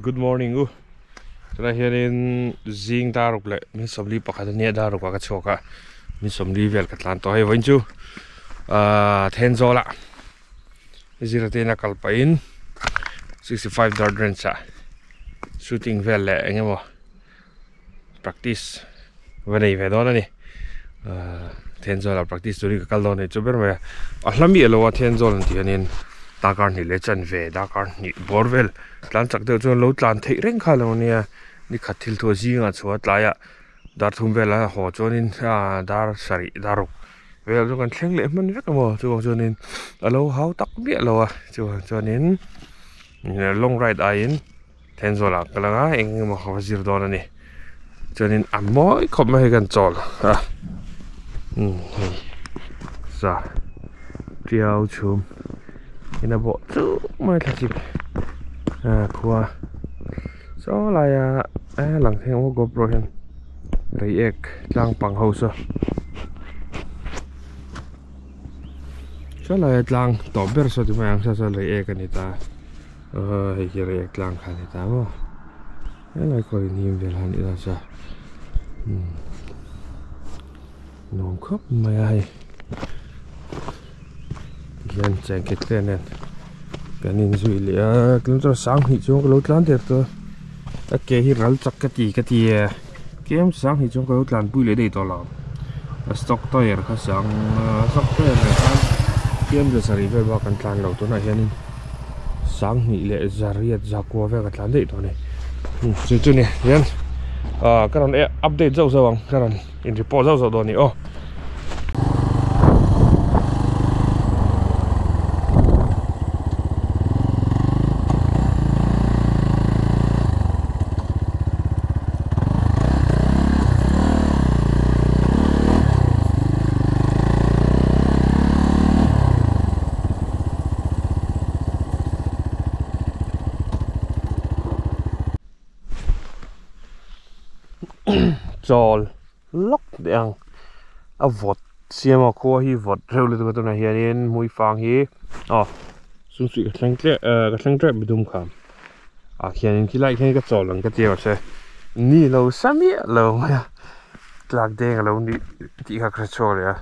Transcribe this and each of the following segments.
Good morning u. Tunah hianin zing dar ruk leh min sawmli pakhat a nia dar rukah ka chhuak a min sawmli vel ka tlan tawh hei vawiin chu ahh Thenzawl ah zirtirna kal pahin 65 dart range ah shooting vel leh eng emaw practice va nei ve dawn a ni ahh Thenzawl ah practice turin ka kal dawn a ni chu ber mai a a hla miah lo a Thenzawl an tih hianin darkar hnih leh chanve darkar hnih bawr vel tlan chak deuh chuan lo tlan theih reng kha lo nia ni khat thil thu a zingah chhuah a tlaiah dar thum velah a haw chuanin ah dar sarih dar ruk vel chu kan thleng leh hman vek a maw chuvang chuanin a lo hau tak miah lo a chuvang chuanin long ride aiin. Thenzawl ah ka lang a eng emaw ka va zir dawn a ni chuanin a mawi khawp mai hei kan chawl a umm hei za tiau chhum in a bawh chuk mai thlasik ah khua saw laia a lang thei ang GoPro hian reiek tlang pang ho saw saw laia tlang tawp ber saw ti mai ang saw saw reiek a ni ta. Aw hei hi reiek tlang kha a ni ta maw helai kawr in him vel han ila cha umm nuam khawp mai a hei tihian chengkhet te nen kan inzui leh a kilometer sang hnih chuan ka lo tlan der tawh a a ke hi ral chak ka ti ka ti e tlem sang hnih chuan ka lo tlanpui leh daih tawh lo a stock tyre kha sang stock tyre leh khan tlem za sarih vel bak kan tlan lo tunah hianin sang hnih leh zariat zakua vel ka tlan daih tawh a ni chu chu ni hian ah ka rawn update zauh zauh ang ka rawn in report zauh zauh dawn a ni aw. Chawl lawk teh ang a vawt siam a khua hi vawt reuh lutuk a tunah hianin hmuifang hi aw sumsuih ka thleng tleh eh ka thleng tep dum kha ah khianin khilaiah khian ka chawl ang ka ti a mahse ni lo sa miah lo mai a tlak deng a lo nih tih kha ka hre chhuak leh a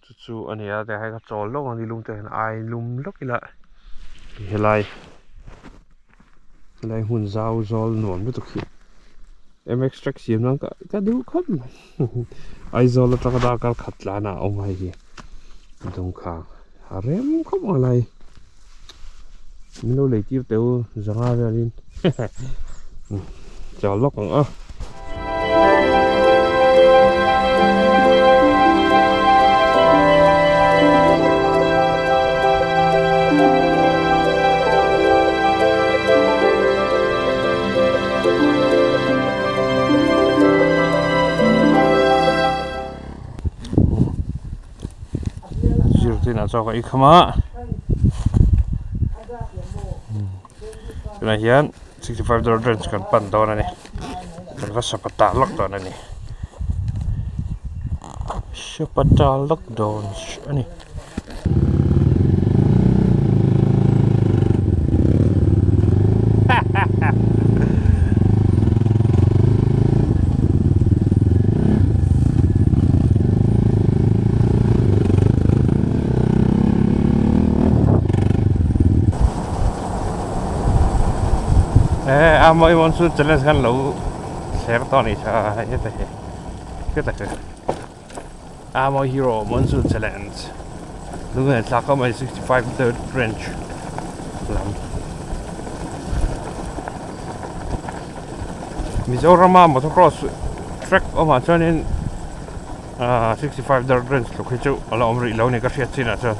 chu chu a ni a tah hian ka chawl lawk ang nilum te hian ai lum lawk ila helai. Helai hmun zau zawl nuam lutuk hi MX track siam nan ka duh khawp mai Aizawl atanga darkar khat tlan ah a awm a hei hi dawmkhang a rem khawp ang lai min lo lei tir teh u zanga velin chau lawk ang a. Zirtirna chaw ka ei kham a tunah hian 65 dollar range kan pan dawn a ni kan va sapata lawk dawn a ni sapata lawk dawn a ni. Eh a mawi monsoon challenge khan lo thler tawh a nih kha heta hi heta hi a mawi hero monsoon challenge lunglen thlak khawp mai 65 third range lam Mizorama motocross track awmah chuanin ah 65 third range tluk hi chu a la awm rih lo a ni ka hriat chinah chuan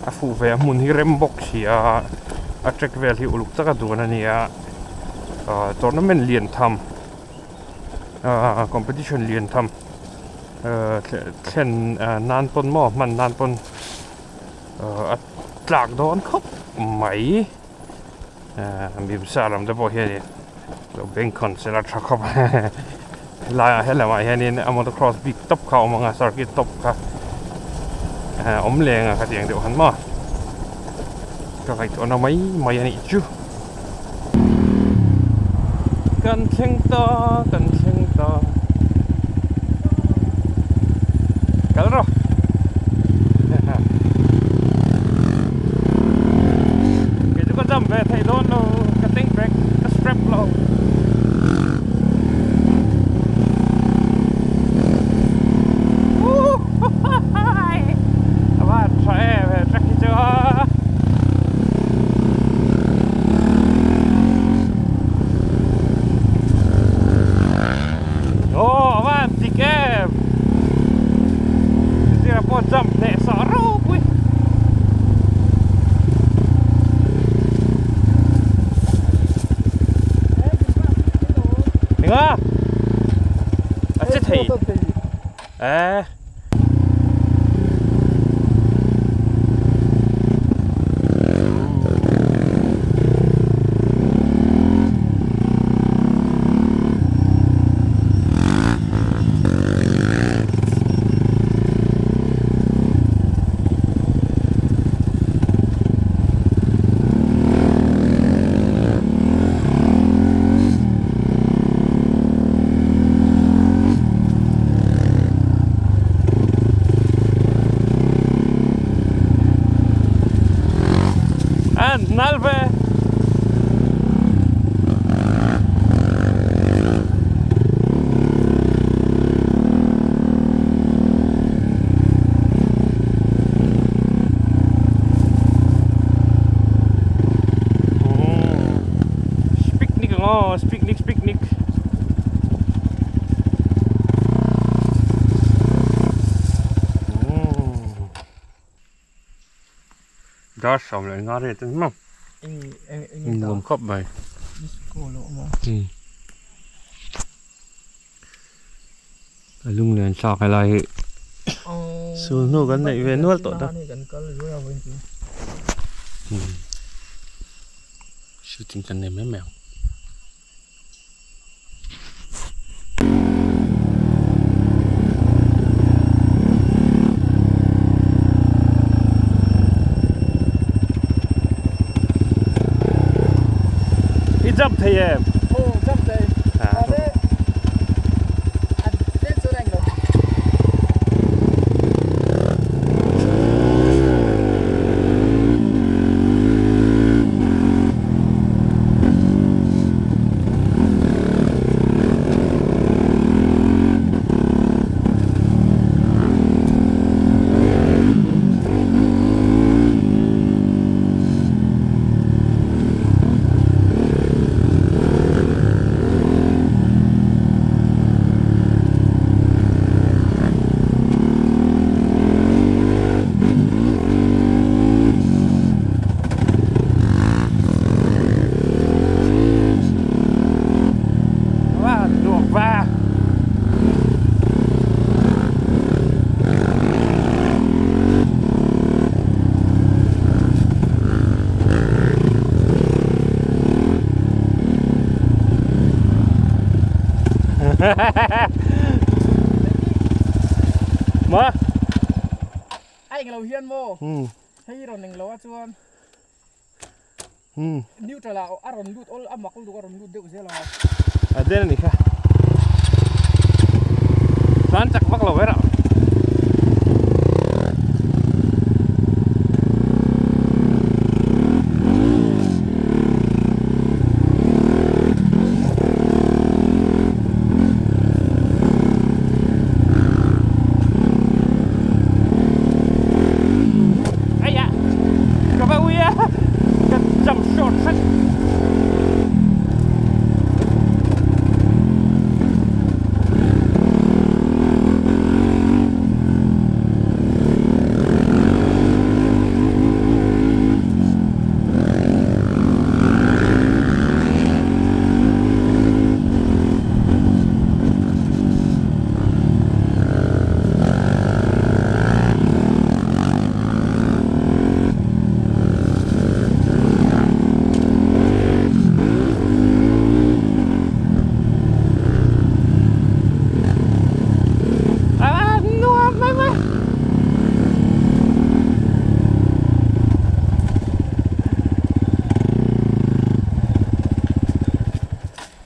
a fuh ve a hmun hi rem bawk si a a track vel hi uluk taka duan a ni a ah tournament lian tham ah competition lian tham ah thlen nan pawn maw hman nan pawn ah a tlak dawn khawp mai ah mimsa lam te pawh hianin lo bengkhawn sela tha khawp helaiah helamah hianin a motocross bik tawp kha a awm ang a circuit tawp kha ah awm leng a khatiang deuh han maw ka ngaihtuahna mai mai a nih chu. Kan thleng ta kan thleng ta kal rawh kei chu ka jump ve theih dawn lo ka tank bag ka strap lo. A van tha em he track hi chu a. Aw a van dik em zirah pawh jump hneh sawh ropui. Enga a che thei eh. Nal ve. Picnic ang picnic picnic. Dar sawm leh nga riat an maw nuam khawp mai a lunglen thlak helai hi sul hnu kan neih ve nual tawh ta shooting kan nei mai mai ang. I jump thei em? Ồ, jump thei. À. Mà anh lâu hiên mô thấy rồi mình lâu chuan neutral là aron lut ol amak lut aron lut deuh zela à đây này kha tán chặt bắt lầu hết ạ.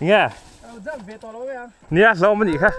Nghe. Nia hlawm anih kha.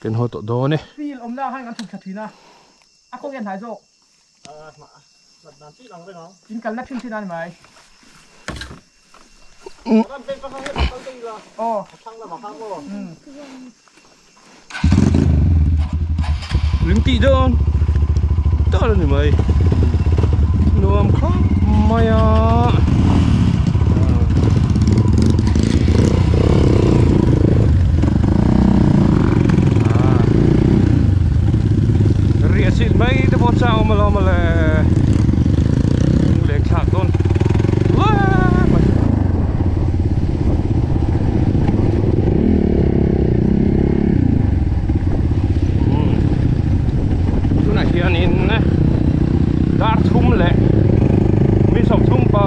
Kan ho to do ne feel om na han kan thuk thina a ko gen hai zo in kal na thin thin an mai oh lim ti don to la ni mai nuam khop mai a. Mấy cái bó sao mà lo mà là để chặt luôn. Chỗ này hiện in dar thum lệ mi sọc thum pa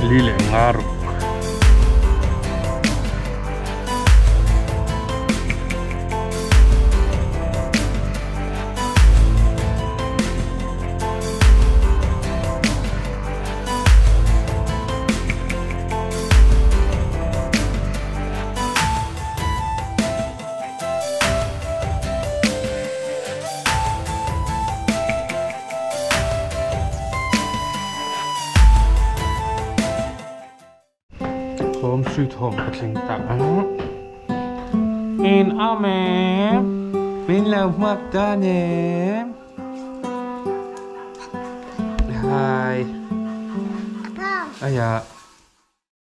Li leh nga ruk. Home sweet home ka thleng ta ang. In awm em? Min lo hmuak dawn em? Hi. Aya.